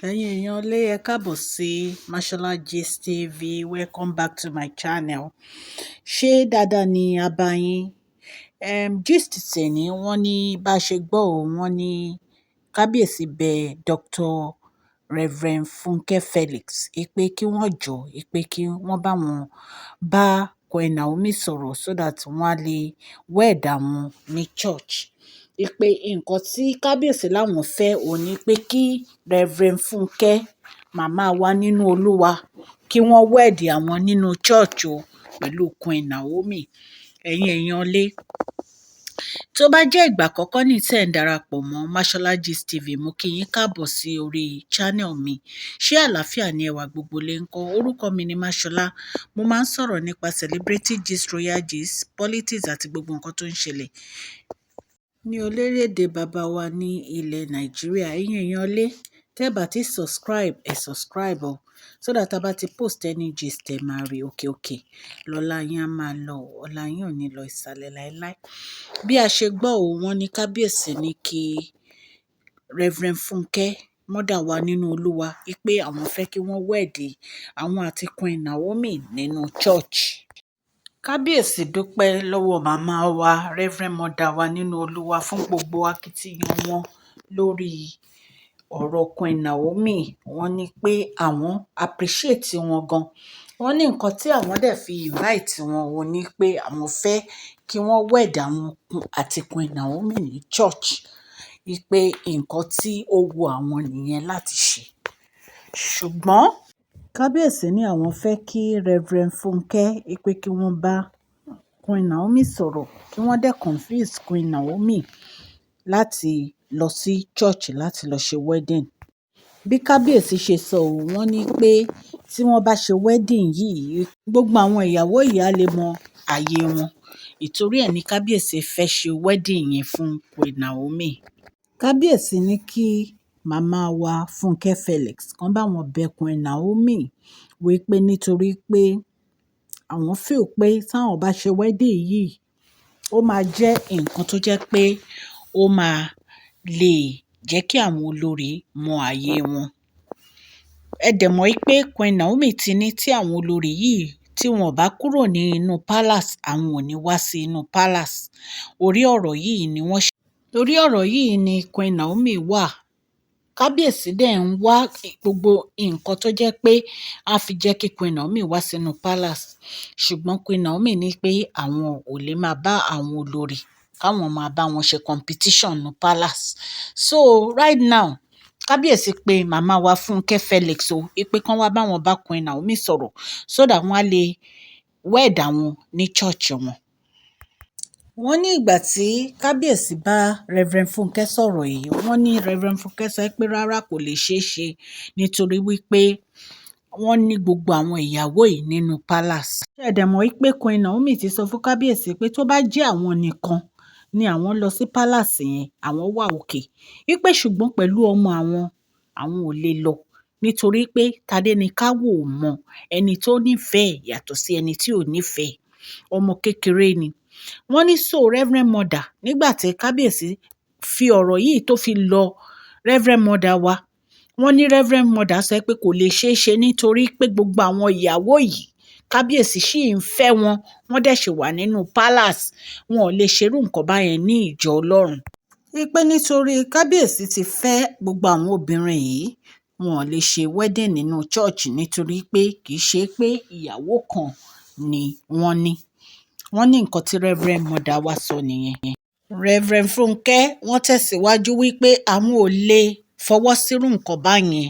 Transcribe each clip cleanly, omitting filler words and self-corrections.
Ẹ̀yin èèyàn lé, ẹ káàbọ̀ sí Mashola Gist TV. Welcome back to my channel. Ṣé dáadáa ni a bá yín? Gist tèní, wọ́n ní bá ṣe gbọ́ ò, wọ́n ní kábíyèsí bẹ Dr. Reverend Funke Felix pé kí wọ́n jọ̀ọ́, pé kí wọ́n bá wọn bá Queen Naomi sọ̀rọ̀ so that wọ́n á lè wed àwọn ní church. Pé nǹkan tí kábíyèsí láwọn fẹ́ òun ní pé kí Reverend Funke, màmá wa nínú Olúwa, kí wọ́n wed àwọn nínú church o pẹ̀lú Queen Naomi. Ẹ̀yin èèyàn lé, tó bá jẹ́ ìgbà àkọ́kọ́ ní tẹ́ ń darapọ̀ mọ́ Mashola Gist TV, mo kí yín káàbọ̀ sí orí channel mi. Ṣé àlàáfíà ni ẹwà gbogbo lè ń kọ́? Orúkọ mi ni Mashola. Mo máa ń sọ̀rọ̀ nípa celebrity gist, royal gist, politics àti gbogbo nǹkan tó ń ṣẹlẹ̀ ní orílẹ̀-èdè bàbá wa ní ilẹ̀ Nàìjíríà. Ẹ̀yin èèyàn lé, tẹ́ bá ti subscribe, ẹ subscribe o, so that a bá ti post any gist, ẹ máa rí. Òkè òkè lọ́la yín á máa lọ, ọlá yín ò ní lọ ìsàlẹ̀ láéláé. Bí a ṣe gbọ́ ò, wọ́n ní kábíyèsí ní kí Reverend Funke, mother wa nínú Olúwa, pé àwọn fẹ́ kí wọ́n wed àwọn àti Queen Naomi nínú church. Kábíyèsí dúpẹ́ lọ́wọ́ màmá wa, Reverend mother wa nínú Olúwa, fún gbogbo akitiyan wọn lórí ọ̀rọ̀ Queen Naomi. Wọ́n ní pé àwọn appreciate wọn gan. Wọ́n ní nǹkan tí àwọn dẹ̀ fi invite wọn ò ní pé àwọn fẹ́ kí wọ́n wed àwọn àti Queen Naomi ní church, wípé nǹkan tí ó wu àwọn nìyẹn láti ṣe. Ṣùgbọ́n kábíyèsí ní àwọn fẹ́ kí Reverend Funke, pé kí wọ́n bá Queen Naomi sọ̀rọ̀, kí wọ́n dẹ̀ convince Queen Naomi láti lọ sí church láti lọ ṣe wedding. Bí kábíyèsí ṣe sọ ọ́, wọ́n ní pé tí wọ́n bá ṣe wedding yìí, gbogbo àwọn ìyàwó yìí á lè mọ ààyè wọn. Ìtorí ẹ̀ ní kábíyèsí fẹ́ ṣe wedding yẹn fún Queen Naomi. Kábíyèsí ní kí màmá wa Fúnkẹ́ Felix kan bá wọn bẹ Queen Naomi wípé nítorí pé àwọn feel pé táwọn bá ṣe wedding yìí, ó máa jẹ́ nǹkan tó jẹ́ pé ó máa lè jẹ́ kí àwọn olórí mọ ààyè wọn. Ẹ dẹ̀ mọ̀ pé Queen Naomi ti ní tí àwọn olórí yìí tí wọn ò bá kúrò ní inú palace, àwọn ò ní wá sí inú palace. Orí ọ̀rọ̀ yìí ni wọ́n orí ọ̀rọ̀ yìí ni Queen Naomi wà. Kábíyèsí dẹ̀ ń wá gbogbo nǹkan tó jẹ́ pé a fi jẹ́ kí Queen Naomi wá sínú palace, ṣùgbọ́n Queen Naomi ní pé àwọn ò lè máa bá àwọn olórí káwọn máa bá wọn ṣe competition ní palace. So right now, kábíyèsí pé màmá wa Fúnkẹ́ Felix o pé kán wá bá wọn bá Queen Naomi sọ̀rọ̀ so that wọ́n á lè wed àwọn ní church wọn. Wọ́n ní ìgbà tí kábíyèsí bá Reverend Fúnkẹ́ sọ̀rọ̀ yìí, wọ́n ní Reverend Fúnkẹ́ sọ pé rárá, kò lè ṣeé ṣe, nítorí wípé wọ́n ní gbogbo àwọn ìyàwó yìí nínú palace. Ṣé ẹ dẹ̀ mọ̀ wípé Queen Naomi ti sọ fún kábíyèsí pé tó bá jẹ́ àwọn nìkan ni àwọn lọ sí palace yẹn, àwọn wà okay, wípé ṣùgbọ́n pẹ̀lú ọmọ àwọn, àwọn ò lè lọ, nítorí pé Tádéníkàwò ò mọ ẹni tó nífẹ̀ẹ́ yàtọ̀ sí ẹni tí ò nífẹ̀ẹ́, ọmọ kékeré ni. Wọ́n ní so Reverend Mother, nígbà tí kábíyèsí fi ọ̀rọ̀ yìí tó fi lọ Reverend Mother wa, wọ́n ní Reverend Mother sọ pé kò lè ṣeé ṣe, nítorí pé gbogbo àwọn ìyàwó yìí, kábíyèsí sì ń fẹ́ wọn, wọ́n dẹ̀ ṣì wà nínú palace, wọn ò lè ṣerú nǹkan báyẹn ní ìjọ Ọlọ́run, wípé nítorí kábíyèsí ti fẹ́ gbogbo àwọn obìnrin yìí, wọn ò lè ṣe wedding nínú church, nítorí pé kì í ṣe pé ìyàwó kan ni wọ́n ní. Wọ́n ní nǹkan tí Reverend Mother wa sọ nìyẹn. Reverend Funke, wọ́n tẹ̀síwájú wípé àwọn ò lè fọwọ́ sírú nǹkan báyẹn,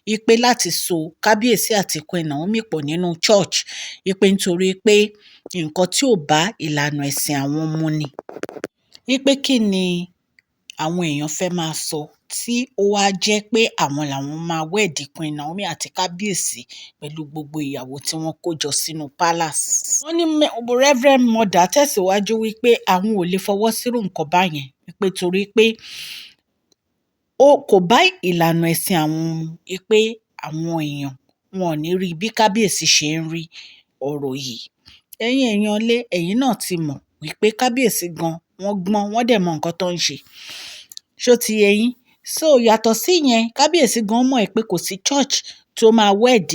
wípé láti so kábíyèsí àti Queen Naomi pọ̀ nínú church, wípé nítorí pé nǹkan tí ò bá ìlànà ẹ̀sìn àwọn mu ni, wípé kí ni àwọn èèyàn fẹ́ máa sọ tí ó wáá jẹ́ pé àwọn làwọn máa wed Queen Naomi àti kábíyèsí pẹ̀lú gbogbo ìyàwó tí wọ́n kó jọ sínú palace. Wọ́n ní Reverend Mother tẹ̀síwájú wípé àwọn ò lè fọwọ́ sírú nǹkan báyẹn, wípé torí pé ó kò bá ìlànà ẹ̀sìn àwọn mu, wípé àwọn èèyàn wọn ò ní rí bí kábíyèsí ṣe ń rí ọ̀rọ̀ yìí. Ẹ̀yin èèyàn ilé, ẹ̀yin náà ti mọ̀ wípé kábíyèsí gan, wọ́n gbọ́n, wọ́n dẹ̀ mọ nǹkan tó ń ṣe. Ṣó ti yé yín? So yàtọ̀ sí yẹn, kábíyèsí gan mọ̀ pé kò sí church tó máa wed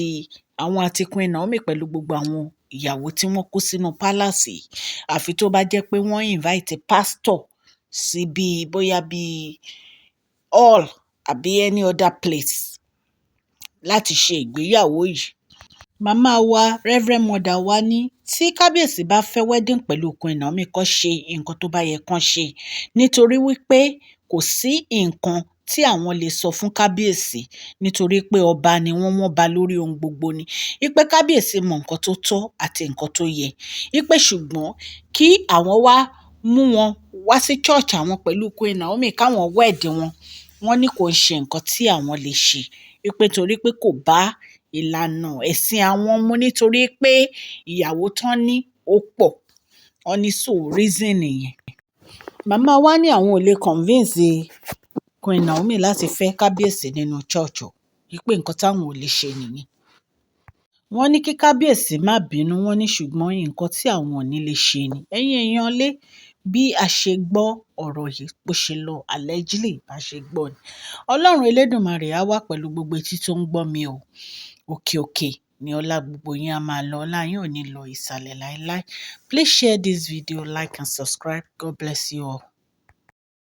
àwọn àti Queen Naomi pẹ̀lú gbogbo àwọn ìyàwó tí wọ́n kó sínú palace yìí, àfi tó bá jẹ́ pé wọ́n invite pastor sí bí, bóyá bí hall àbí any other place láti ṣe ìgbéyàwó yìí. Màmá wa, Reverend Mother wa, ní tí kábíyèsí bá fẹ́ wedding pẹ̀lú Queen Naomi, kó ṣe nǹkan tó bá yẹ kán ṣe, nítorí wípé kò sí nǹkan tí àwọn lè sọ fún kábíyèsí, nítorí pé ọba ni wọ́n, wọ́n ba lórí ohun gbogbo ni, wípé kábíyèsí mọ nǹkan tó tọ́ àti nǹkan tó yẹ, wípé ṣùgbọ́n kí àwọn wá mú wọn wá sí church àwọn pẹ̀lú Queen Naomi, káwọn wed wọn, wọ́n ní kò ń ṣe nǹkan tí àwọn lè ṣe, wípé torí pé kò bá ìlànà ẹ̀sìn àwọn mu, nítorí pé ìyàwó tán ní ó pọ̀. Wọ́n ní so reason nìyẹn. Màmá wa ní àwọn ò lè convince Queen Naomi láti fẹ́ kábíyèsí nínú church o, wípé nǹkan táwọn ò lè ṣe nìyẹn. Wọ́n ní kí kábíyèsí má bínú, wọ́n ní ṣùgbọ́n nǹkan tí àwọn ò ní lè ṣe ni. Ẹ̀yin èèyàn lé, bí a ṣe gbọ́ ọ̀rọ̀ yìí bó ṣe lọ, allegedly bá ṣe gbọ́ ni. Ọlọ́run Elédùmarè á wà pẹ̀lú gbogbo etí tó ń gbọ́ mi o. Òkè òkè ni ọlá gbogbo yín á máa lọ, ọlá yín ò ní lọ ìsàlẹ̀ láéláé. Please share this video, like and subscribe. God bless you all.